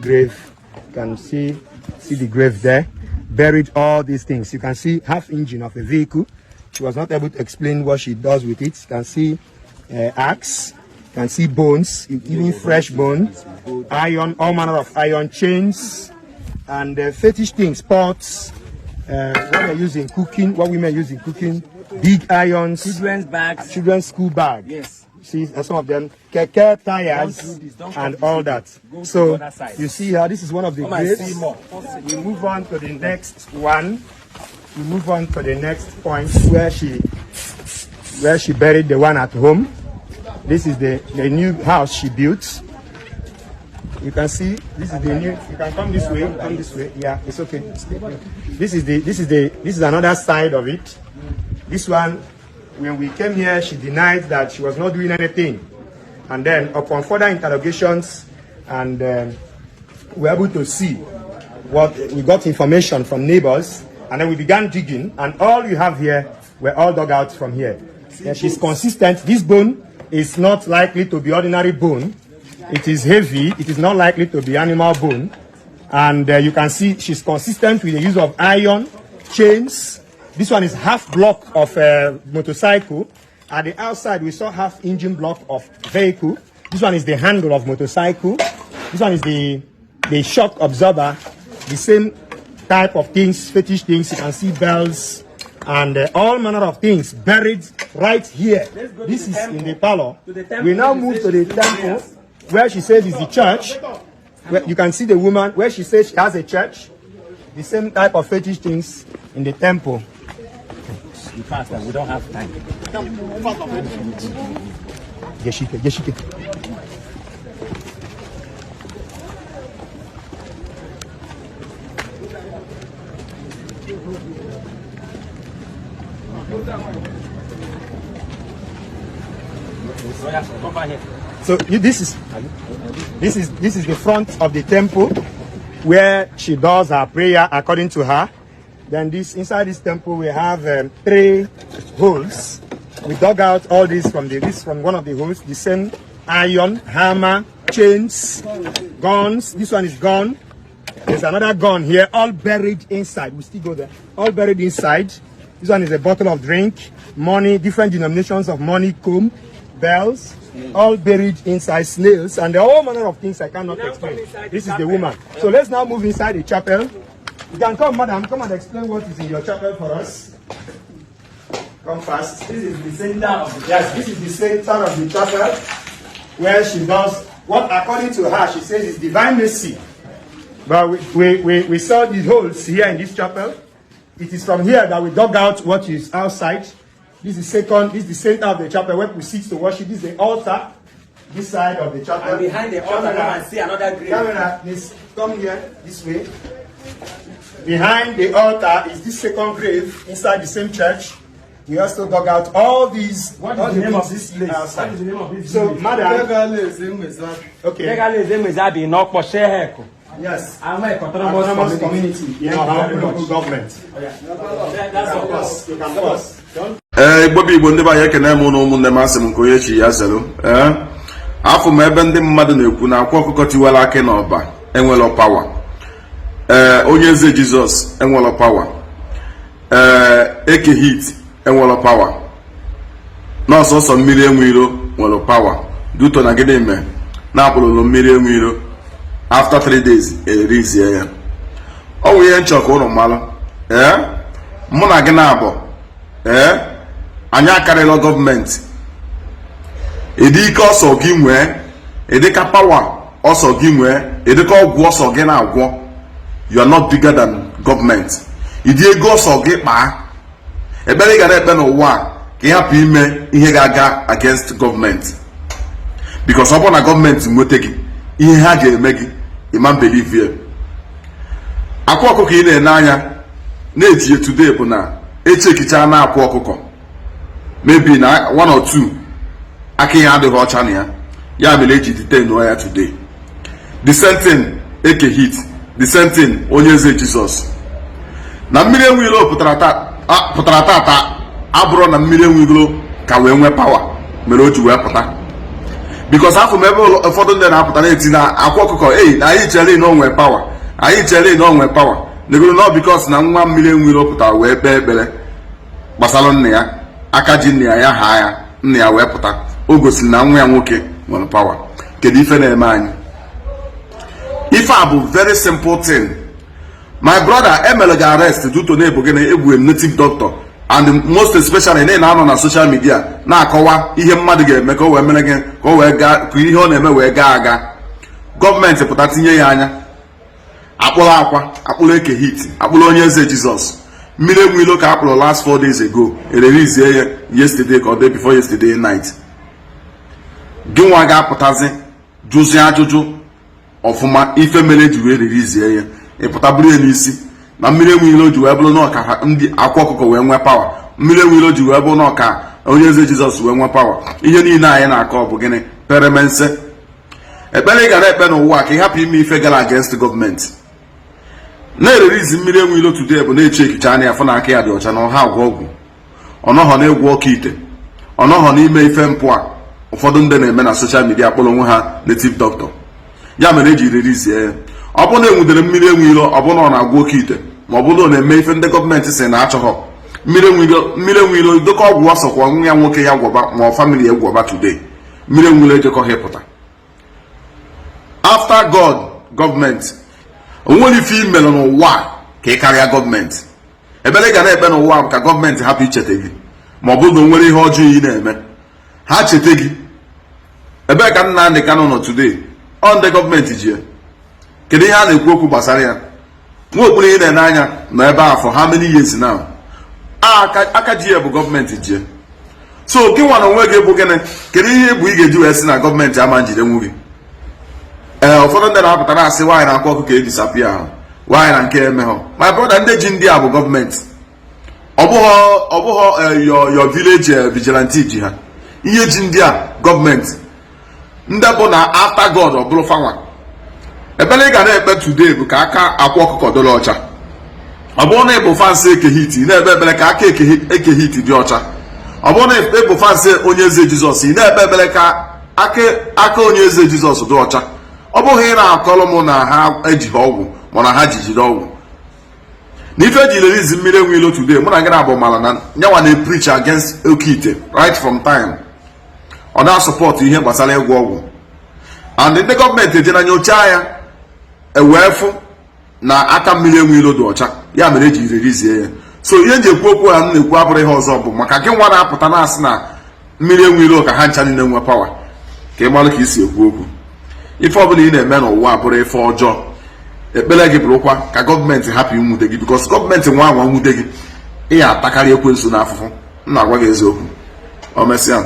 grave. You can see the grave there. Buried all these things. You can see half engine of a vehicle. She was not able to explain what she does with it. You can see axe. You can see bones, even fresh bone, iron, all manner of iron chains, and fetish things, pots, what they use in cooking, what women use in cooking, big irons, Children's bags. Children's school bag. Yes. See, and some of them, keke tires, Don't do this, don't and cut this all video. That. Go to So the other side. You see here, this is one of the Come and graves. see more. We move on to the next one. We move on to the next point where she buried the one at home. This is the new house she built. You can see this is the new. You can come this way. Come this way. Yeah, it's okay. Stay here. This is another side of it. This one, when we came here, she denied that she was not doing anything. And then upon further interrogations, and we were able to see what we got information from neighbors, and then we began digging, and all you have here were all dug out from here. Yeah, she's consistent. This bone is not likely to be ordinary bone. It is heavy. It is not likely to be animal bone. And you can see she's consistent with the use of iron, chains. This one is half block of a motorcycle. At the outside, we saw half engine block of vehicle. This one is the handle of motorcycle. This one is the shock absorber. The same type of things, fetish things. You can see bells and all manner of things buried right here. Let's go to This the is temple. in the parlor. To the temple We now where she move says to the she's doing temple prayers. where she says is the church. Where you can see the woman where she says she has a church. The same type of fetish things in the temple. Be faster. We don't have time. Yeshike, Yeshike. So yeah, come back here. So you, this is the front of the temple where she does her prayer according to her. Then this inside this temple we have three holes. We dug out all this from the this from one of the holes. The same iron, hammer, chains, guns. This one is gun. There's another gun here, all buried inside. We still go there. All buried inside. This one is a bottle of drink, money, different denominations of money, comb, bells, all buried inside, snails, and all manner of things I cannot Now come explain. inside the This is the chapel. woman. So let's now move inside the chapel. You can come, madam, come and explain what is in your chapel for us. Come fast. This is the center of the Yes, this is the center of the chapel where she does what, according to her, she says is divine mercy. But we saw these holes here in this chapel. It is from here that we dug out what is outside. This is the center of the chapel where we sit to worship. This is the altar, this side of the chapel. And behind the altar, come and see another grave. Camera, please come here, this way. Behind the altar is this second grave inside the same church. We also dug out all these. What All is the name of things this place? outside. What is the name of this So, village? madam, okay, yes, Ama Autonomous autonomous Community. community in Thank you our very local much. government. That's all. Pause. You can pause. Ee, Igbo bụ Igbo, ndị be anyị, ekene m na ụmụnne m. Asị m nke onye chi ya zelu. Ee, afọ m ebe ndị mmadụ na-ekwu na akwa ọkụkọ tiwara akị na ọba enwelo power. Ee, onye eze Jizọs enwelo power. Ee, Eke Hit enwelo power. N'ọsọsọ mmiri enwe iro nwere power duto na gịnị mee na akpụrụlụ mmiri enwe iro after 3 days erizie ya. Ọ bụ ihe nchọ ka ụnụ malụ. Ee, mụ na gị na-abụ, ee, anyị akarịla gọọmenti. Ịdị ike ọsọ gị nwee, ịdịka power ọsọ gị nwee, ịdịka ọgwụ ọsọ gị na-agwọ, you are not bigger than gọọmenti. Ịdị ego ọsọ gị kpaa, ekpere ị ga na-ekpe n'ụwa a ka ị hapụ ime ihe ga-aga against gọọmenti, because ọ bụrụ na gọọmenti nweta gị, ihe ha ga-eme gị, ịma believe ya. Akwa ọkụkọ ị na-ene anya na-etinye today bụ na echekicha na akwa ọkụkọ maybe na one or two aka ya adịghị ọcha na ya, ya mere eji detain ya today. The same thing Eke Hit, the same thing onye eze Jizọs. Na mmiri enwilo pụtara tata abụrụ na mmiri enwilo ka wee nwee power mere o ji wee pụta. Because afụ m ebe ụfọdụ ndị na-apụta na-eti na Akwa Ọkụkọ, ei, na anyị chere na onwe power, anyị chere na onwe power. Negoro na because na nwa Mmiri Enweilo pụtara wee kpee ekpere gbasara nna ya, aka ji nna ya, ya haa ya, nna ya wee pụta, o gosiri na nwa ya nwoke nwere power. Kedu ife na-eme anyị? Ife a bụ very simple thing. My brother, emere gị arrest due to na-ebu gị na egwu native doctor, and most especially na ị na-anọ na social media na-akọwa ihe mmadụ ga-eme ka o wee mere gị, ka o wee gaa, ka ihe ọ na-eme wee gaa aga. Gọọmenti pụta tinye ya anya, akpụrụ Akwa, akpụrụ Eke Hit, akpụrụ Onye Eze Jizọs. Mmiri Enweilo ka akpụrụ last 4 days ago, ererizie ya yesterday ka ọ dị before yesterday night. Gị nwa ga-apụtazi jụzie ajụjụ ọfụma ife mere eji wee rerizie ya. Ịpụta bụrụ ya n'isi na Mmiri Enweilo ji wee bụrụ na ọka ndị Akwa Ọkụkọ wee nwee power, Mmiri Enweilo ji wee bụrụ na ọka Onye Eze Jizọs wee nwee power. Ihe niile anyị na-akọ bụ gịnị? Peremense. Ekpere ị gara ekpe n'ụwa ka ị hapụ ime ife gara against gọọmenti na-ererizi Mmiri Enweilo today bụ na-eche ekicha anya afọ na aka ya dị ọcha, na ọha agwọ ọgwụ, ọnọghọ na-egwu ọka ite, ọnọghọ n'ime ife mpụ a ụfọdụ ndị na-eme na social media kpọrọ onwe ha native doctor. Ya mere eji rerizie ya. Ọ bụrụ na enwudere Mmiri Enweilo, ọ bụrụ na ọ na-agwọ oke ite, ma ọ bụrụ na ọ na-eme ife ndị gọọmenti si na achọghọ, Mmiri Enweilo, Mmiri Enweilo dịka ọgwụ ọsọkwa nwa ya nwoke ya gwọba, ma ọ family ya gwọba today, Mmiri Enweilo ejekọghị ịpụta. After God, gọọmenti. Onwere ife imere n'ụwa ka ị karịa gọọmenti. Ebere ị ga na-ekpe n'ụwa bụ ka gọọmenti hapụ icheta gị, ma ọ bụrụ na o nwere ihe ọjọọ ị na-eme, ha cheta gị. Ebee ka Nnamdị Kanụ nọ today? Ọ ndị gọọmenti ji ya. Kedu ihe a na-ekwu okwu gbasara ya? Nwa okpuru ị na-ene anya nọ ebe a for how many years now? Aka ji ya bụ gọọmenti ji ya. So gị nwa na onwe gị bụ gịnị? Kedu ihe bụ ị ga-eji wee sị na gọọmenti ama njide nwu gị? Ee, ụfọdụ ndị na-apụta na-asị nwaanyị na Akwa Ọkụkọ edisapia ahụ, nwaanyị na nke emeghọ. My brother, ndị ji ndị a bụ gọọmenti. Ọ bụghọ your village vigilante ji ha. Ihe ji ndị a, gọọmenti. Ndị bụ na after God, ọ bụrụ fanwa. Ebele ị ga na-ekpe today bụ ka aka Akwa Ọkụkọ dịrị ọcha. Ọ bụrụ na ị bụ fans Eke Hit, ị na-ekpe ekpere ka aka Eke Hit dị ọcha. Ọ bụrụ na ị bụ fans Onye Eze Jizọs, ị na-ekpe ekpere ka aka Onye Eze Jizọs dị ọcha. Ọ bụghị ị na-akọrọ m na ha ejighị ọgwụ, mana ha ji jide ọgwụ na ife eji release Mmiri Enweilo today. Mụ na gị na-abụ mara na nyanwa na-preach against oke ite right from time. Ọ na-asupport ihe gbasara ịgwọ ọgwụ, and ndị gọọmenti eje na nyochaa ya, ewee fụ na aka Mmiri Enweilo dị ọcha. Ya mere eji releasie ya. So ihe nji ekwu okwu a m na-ekwu abụrụ ihe ọzọ, bụ maka gị nwa na-apụta na-asị na Mmiri Enweilo ka ha ncha niile nwe power, ka ị mara ka isi ekwu okwu. Ife ọbụla ị na-eme n'ụwa bụrụ ife ọjọọ, ekpere gị bụrụkwa ka gọọmenti hapụ inwude gị, because gọọmenti nwa anwa nwude gị, ị ya atakarị ekwensu n'afụfụ. M na-agwa gị eziokwu. O mesịa.